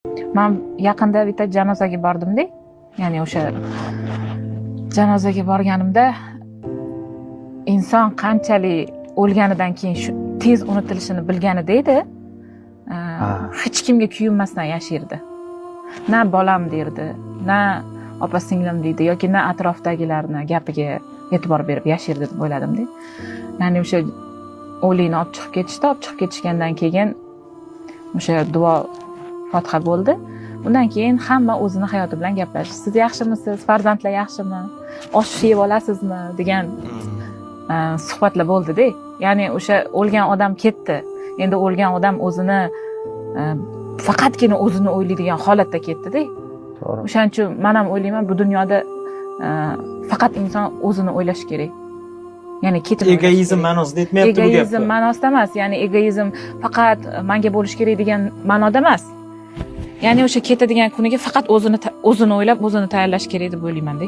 Man yaqinda bitta janozaga bordimda, ya'ni o'sha janozaga borganimda inson qanchalik o'lganidan keyin shu tez unutilishini bilganida edi, hech kimga kuyunmasdan yashirdi. Na bolam derdi, na opa singlim deydi yoki na atrofdagilarni gapiga e'tibor berib yashirdi deb o'yladimda. Ya'ni o'sha o'likni olib chiqib ketishdi, olib chiqib ketishgandan keyin o'sha duo fotiha bo'ldi. Undan keyin hamma o'zini hayoti bilan gaplashdi. Siz yaxshimisiz? Farzandlar yaxshimi? Osh yeb olasizmi? Degan suhbatlar bo'ldi-da. Ya'ni o'sha o'lgan odam ketdi. Endi o'lgan odam o'zini faqatgina o'zini o'ylaydigan holatda ketdi-da. To'g'ri. O'shaning uchun men ham o'ylayman, bu dunyoda faqat inson o'zini o'ylashi kerak. Ya'ni ketib egoizm ma'nosida aytmayapti bu gapni. Egoizm ma'nosida emas, ya'ni egoizm faqat menga bo'lish kerak degan ma'noda emas. Ya'ni o'sha ketadigan kuniga faqat o'zini o'ylab, o'zini tayyorlash kerak deb o'ylayman-da.